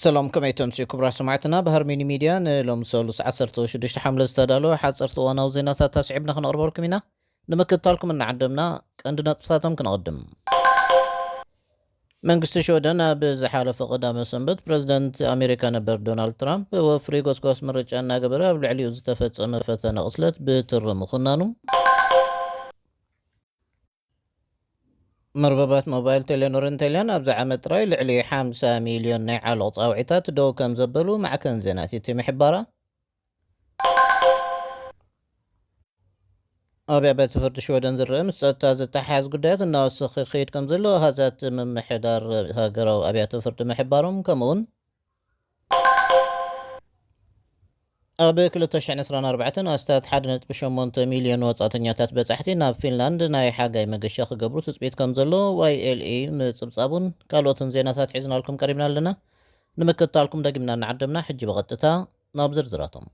ሰላም፣ ከመይ ትምስዩ ክቡራት ሰማዕትና? ብሃርሚኒ ሚድያ ንሎሚ ሰሉስ ዓሰርተ ሽዱሽተ ሓምለ ዝተዳለወ ሓፀርቲ እዋናዊ ዜናታት ኣስዒብና ክነቕርበልኩም ኢና። ንምክትታልኩም እናዓደምና ቀንዲ ነጥብታቶም ክነቕድም። መንግስቲ ሽወደን ኣብ ዝሓለፈ ቀዳመ ሰንበት ፕረዚደንት ኣሜሪካ ነበር ዶናልድ ትራምፕ ወፍሪ ጎስጓስ ምርጫ እናገበረ ኣብ ልዕሊኡ ዝተፈጸመ ፈተነ ቅስለት ብትሪ ምኹናኑ፣ መርበባት ሞባይል ቴሌኖርን ቴልያን ኣብዚ ዓመት ጥራይ ልዕሊ ሓምሳ ሚልዮን ናይ ዓሎቕ ጻውዒታት ደው ከም ዘበሉ ማዕከን ዜና ሲቲ ምሕባራ፣ ኣብ ኣብያተ ፍርዲ ሽወደን ዝረአ ምስ ጸጥታ ዝተሓሓዝ ጉዳያት እናወሰኸ ይኸይድ ከም ዘሎ ኣሃዛት ምምሕዳር ሃገራዊ ኣብያተ ፍርዲ ምሕባሮም፣ ከምኡውን ኣብ ክልተ ሽሕን ዕስራን ኣርባዕተን ኣስታት ሓደ ነጥቢ ሸሞንተ ሚልዮን ወጻእተኛታት በጻሕቲ ናብ ፊንላንድ ናይ ሓጋይ መገሻ ክገብሩ ትጽቢት ከም ዘሎ ዋይ ኤል ኢ ምጽብጻቡን ካልኦትን ዜናታት ሒዝናልኩም ቀሪብና ኣለና። ንምክትታልኩም ደጊምና እናዓደምና፣ ሕጂ ብቐጥታ ናብ ዝርዝራቶም።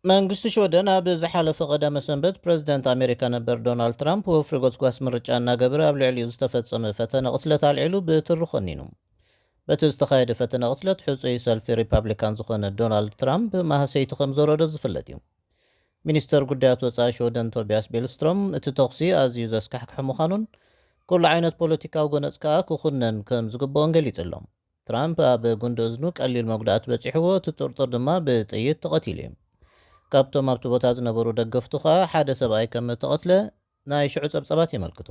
መንግስቲ ሽወደን ኣብ ዝሓለፈ ቀዳመ ሰንበት ፕረዚደንት ኣሜሪካ ነበር ዶናልድ ትራምፕ ወፍሪ ጎስጓስ ምርጫ እናገበረ ኣብ ልዕሊኡ ዝተፈጸመ ፈተነ ቅስለት ኣልዒሉ ብትሪ ኮኒኑ። በቲ ዝተኻየደ ፈተነ ቅስለት ሕጹይ ሰልፊ ሪፓብሊካን ዝኾነ ዶናልድ ትራምፕ ማህሰይቲ ከም ዘወረዶ ዝፍለጥ እዩ። ሚኒስተር ጉዳያት ወጻኢ ሽወደን ቶቢያስ ቤልስትሮም እቲ ተኹሲ ኣዝዩ ዘስካሕክሐ ምዃኑን ኩሉ ዓይነት ፖለቲካዊ ጎነጽ ከኣ ክኹነን ከም ዝግብኦን ገሊጹ ኣሎ። ትራምፕ ኣብ ጉንዲ እዝኑ ቀሊል መጉዳእቲ በጺሕዎ፣ እቲ ጥርጡር ድማ ብጥይት ተቐቲሉ እዩ። ካብቶም ኣብቲ ቦታ ዝነበሩ ደገፍቱ ኸኣ ሓደ ሰብኣይ ከም እተቐትለ ናይ ሽዑ ጸብጻባት የመልክቱ።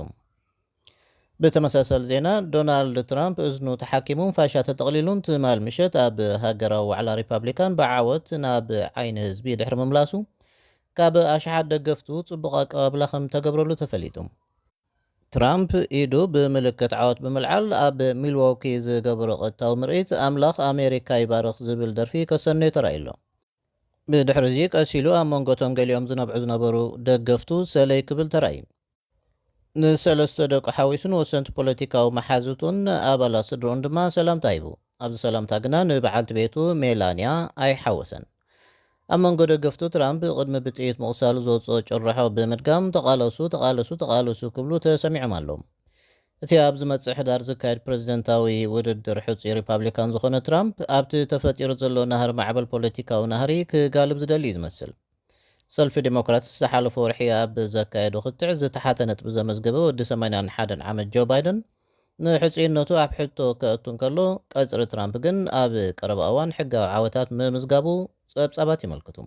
ብተመሳሳሊ ዜና፣ ዶናልድ ትራምፕ እዝኑ ተሓኪሙን ፋሻ ተጠቕሊሉን ትማል ምሸት ኣብ ሃገራዊ ዋዕላ ሪፓብሊካን ብዓወት ናብ ዓይኒ ህዝቢ ድሕሪ ምምላሱ፣ ካብ ኣሽሓት ደገፍቱ ጽቡቕ ኣቀባብላ ከም ተገብረሉ ተፈሊጡ። ትራምፕ ኢዱ ብምልክት ዓወት ብምልዓል፣ ኣብ ሚልዎኪ ዝገበሮ ቀጥታዊ ምርኢት ኣምላኽ ኣሜሪካ ይባርኽ ዝብል ደርፊ ከሰንዮ ተራእዩ ኣሎ። ብድሕሪ እዚ ቀስ ኢሉ ኣብ መንጎ እቶም ገሊኦም ዝነብዑ ዝነበሩ ደገፍቱ ሰለይ ክብል ተራእዩ። ንሰለስተ ደቁ ሓዊሱ ንወሰንቲ ፖለቲካዊ መሓዙቱን ኣባላት ስድርኡን ድማ ሰላምታ ሂቡ። ኣብዚ ሰላምታ ግና ንበዓልቲ ቤቱ ሜላንያ ኣይሓወሰን። ኣብ መንጎ ደገፍቱ ትራምፕ ቅድሚ ብጥይት ምቑሳሉ ዘውፅኦ ጭርሖ ብምድጋም፣ "ተቓለሱ፣ ተቓለሱ፣ ተቓለሱ" ክብሉ ተሰሚዖም ኣለዉ። እቲ ኣብ ዝመጽእ ሕዳር ዝካየድ ፕረዚደንታዊ ውድድር ሕጹይ ሪፓብሊካን ዝኾነ ትራምፕ፣ ኣብቲ ተፈጢሩ ዘሎ ናህሪ ማዕበል ፖለቲካዊ ናህሪ ክጋልብ ዝደሊ እዩ ዝመስል። ሰልፊ ዴሞክራትስ ዝሓለፈ ወርሒ ኣብ ዘካየዶ ክትዕ ዝተሓተ ነጥቢ ዘመዝገበ ወዲ ሰማንያን ሓደን ዓመት ጆ ባይደን ንሕጹይነቱ ኣብ ሕቶ ከእቱ እንከሎ፣ ቀጽሪ ትራምፕ ግን ኣብ ቀረባ እዋን ሕጋዊ ዓወታት ምምዝጋቡ ጸብጻባት የመልክቱ።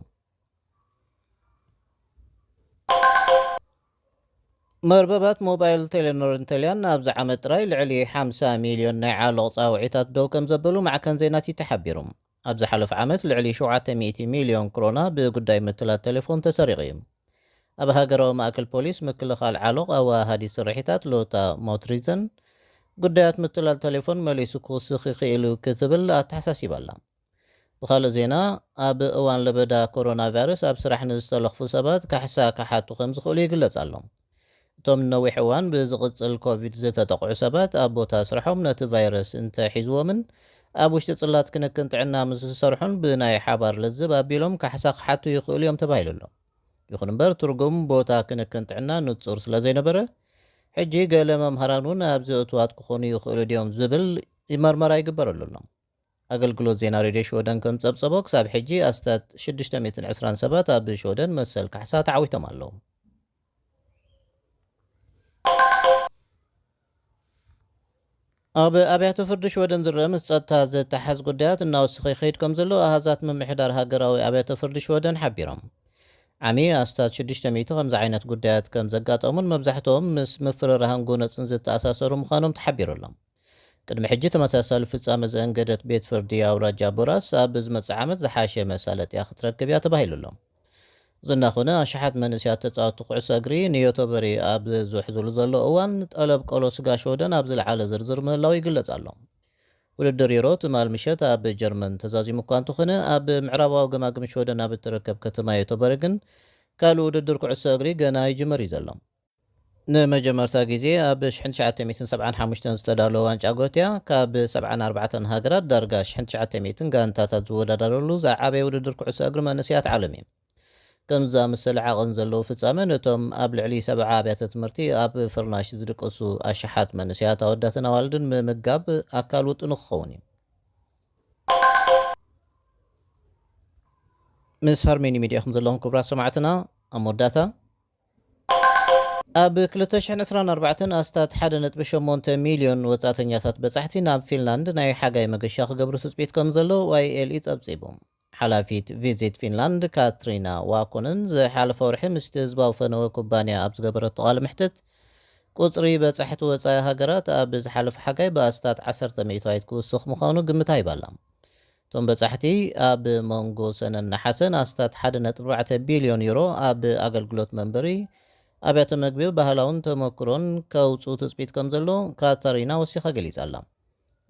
መርበባት ሞባይል ቴሌኖርን ቴልያን ኣብዚ ዓመት ጥራይ ልዕሊ ሓምሳ ሚልዮን ናይ ዓሎቕ ጻውዒታት ደው ከም ዘበሉ ማዕከን ዜና ሲቲ ሓቢሩ። ኣብ ዝሓለፈ ዓመት ልዕሊ ሸውዓተ ሚእቲ ሚልዮን ክሮና ብጉዳይ ምትላል ቴሌፎን ተሰሪቑ እዩ። ኣብ ሃገራዊ ማእከል ፖሊስ ምክልኻል ዓሎቕ ኣወሃሃዲ ስርሒታት ሎታ ሞትሪዘን፣ ጉዳያት ምትላል ቴሌፎን መሊሱ ክውስኽ ይኽእል እዩ ክትብል ኣተሓሳሲባ ኣላ። ብኻልእ ዜና፣ ኣብ እዋን ለበዳ ኮሮና ቫይረስ ኣብ ስራሕ ንዝተለኽፉ ሰባት ካሕሳ ክሓቱ ከም ዝኽእሉ ይግለጽ ኣሎ። እቶም ንነዊሕ እዋን ብዝቕጽል ኮቪድ ዝተጠቕዑ ሰባት ኣብ ቦታ ስርሖም ነቲ ቫይረስ እንተሒዝዎምን ኣብ ውሽጢ ጽላት ክንክን ጥዕና ምስ ዝሰርሑን ብናይ ሓባር ለዝብ ኣቢሎም ካሕሳ ክሓቱ ይኽእሉ እዮም ተባሂሉ ኣሎ። ይኹን እምበር፣ ትርጉም ቦታ ክንክን ጥዕና ንጹር ስለ ዘይነበረ፣ ሕጂ ገለ መምሃራን እውን ኣብዚ እቱዋት ክኾኑ ይኽእሉ ድዮም ዝብል መርመራ ይግበረሉ ኣሎ። ኣገልግሎት ዜና ሬድዮ ሽወደን ከም ጸብጸቦ፣ ክሳብ ሕጂ ኣስታት ሽዱሽተ ሚእትን ዕስራን ሰባት ኣብ ሽወደን መሰል ካሕሳ ተዓዊቶም ኣለዉ። ኣብ ኣብያተ ፍርዲ ሽወደን ዝረአ ምስ ጸጥታ ዝተሓዝ ጉዳያት እናወሰኸ ይኸይድ ከም ዘሎ ኣሃዛት ምምሕዳር ሃገራዊ ኣብያተ ፍርዲ ሽወደን ሓቢሮም። ዓሚ ኣስታት ሽዱሽተ ሚእቲ ከምዚ ዓይነት ጉዳያት ከም ዘጋጠሙን መብዛሕትኦም ምስ ምፍርራህን ጎነጽን ዝተኣሳሰሩ ምዃኖም ተሓቢሩ ኣሎ። ቅድሚ ሕጂ ተመሳሳሊ ፍጻመ ዘእንገደት ቤት ፍርዲ ኣውራጃ ቦራስ ኣብ ዝመጽእ ዓመት ዝሓሸ መሳለጥያ ክትረክብ እያ ተባሂሉ ኣሎ። ዝናኾነ ኣሽሓት መንእሰያት ተጻወትቲ ኩዕሶ እግሪ ንዮቶበሪ ኣብ ዝውሕዝሉ ዘሎ እዋን፣ ጠለብ ቆሎ ስጋ ሽወደን ኣብ ዝለዓለ ዝርዝር ምህላው ይግለጽ ኣሎ። ውድድር ዩሮ ትማል ምሸት ኣብ ጀርመን ተዛዚሙ እኳ እንተኾነ፣ ኣብ ምዕራባዊ ገማግም ሽወደን ኣብ እትርከብ ከተማ ዮቶበሪ ግን ካልእ ውድድር ኩዕሶ እግሪ ገና ይጅመር እዩ ዘሎ። ንመጀመርታ ግዜ ኣብ ሽሕን ትሽዓተ ሚእትን ሰብዓን ሓሙሽተን ዝተዳለወ ዋንጫ ጎትያ፣ ካብ ሰብዓን ኣርባዕተን ሃገራት ዳርጋ ሽሕን ትሽዓተ ሚእትን ጋንታታት ዝወዳደረሉ ዝዓበየ ውድድር ኩዕሶ እግሪ መንእሰያት ዓለም እዩ። ከም ዝኣመሰለ ዓቐን ዘለዎ ፍጻመ፣ ነቶም ኣብ ልዕሊ ሰብዓ ኣብያተ ትምህርቲ ኣብ ፍርናሽ ዝድቅሱ ኣሽሓት መንእሰያት ኣወዳትን ኣዋልድን ምምጋብ ኣካል ውጥኑ ክኸውን እዩ። ምስ ሃርሜኒ ሚድያ ኢኹም ዘለኹም ክቡራት ሰማዕትና። ኣብ መወዳእታ፣ ኣብ ክልተ ሽሕን ዕስራን ኣርባዕተን ኣስታት ሓደ ነጥቢ ሸሞንተ ሚልዮን ወጻእተኛታት በጻሕቲ ናብ ፊንላንድ ናይ ሓጋይ መገሻ ክገብሩ ትጽቢት ከም ዘሎ ዋይ ኤል ኢ ጸብጺቡ። ሓላፊት ቪዚት ፊንላንድ ካትሪና ዋኮነን ዝሓለፈ ወርሒ ምስቲ ህዝባዊ ፈነወ ኩባንያ ኣብ ዝገበረቶ ቃለ መሕትት፣ ቁጽሪ በጻሕቲ ወጻኢ ሃገራት ኣብ ዝሓለፈ ሓጋይ ብኣስታት ዓሰርተ ሚእታዊት ክውስኽ ምዃኑ ግምታ ይባላ። እቶም በጻሕቲ ኣብ መንጎ ሰነን ነሓሰን ኣስታት ሓደ ነጥቢ ኣርባዕተ ቢልዮን ዩሮ ኣብ ኣገልግሎት መንበሪ፣ ኣብያተ መግቢ፣ ባህላውን ተመክሮን ከውጽኡ ትጽቢት ከም ዘሎ ካታሪና ወሲኻ ገሊጻ ኣላ።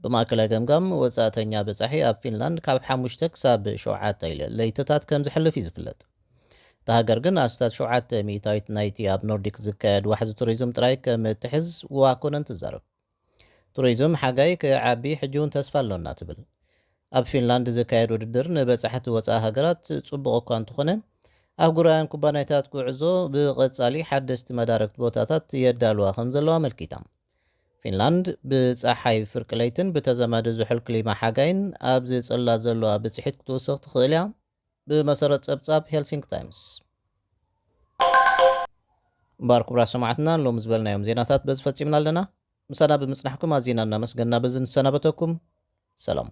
ብማእከላይ ገምጋም ወጻእተኛ በጻሒ ኣብ ፊንላንድ ካብ ሓሙሽተ ክሳብ ሸውዓተ ኢለ ለይትታት ከም ዝሕልፍ እዩ ዝፍለጥ። እታ ሃገር ግን ኣስታት ሸውዓተ ሚእታዊት ናይቲ ኣብ ኖርዲክ ዝካየድ ዋሕዚ ቱሪዝም ጥራይ ከም እትሕዝ ዋኮነን ትዛረብ። ቱሪዝም ሓጋይ ክዓቢ ሕጂ እውን ተስፋ ኣሎና ትብል። ኣብ ፊንላንድ ዝካየድ ውድድር ንበጻሕቲ ወጻኢ ሃገራት ጽቡቕ እኳ እንተኾነ፣ ኣህጉራውያን ኩባንያታት ጉዕዞ ብቐጻሊ ሓደስቲ መዳረግቲ ቦታታት የዳልዋ ከም ዘለዋ ኣመልኪታ። ፊንላንድ ብጸሓይ ፍርቂ ለይትን ብተዛማዲ ዝሑል ክሊማ ሓጋይን ኣብዚ ጽላት ዘለዋ ብጽሒት ክትውስኽ ትኽእል እያ፣ ብመሰረት ጸብጻብ ሄልሲንክ ታይምስ። እምበኣር ክቡራት ሰማዕትና፣ ሎሚ ዝበልናዮም ዜናታት በዚ ፈጺምና ኣለና። ምሳና ብምጽናሕኩም ኣዚና እናመስገንና በዚ ንሰናበተኩም። ሰላም።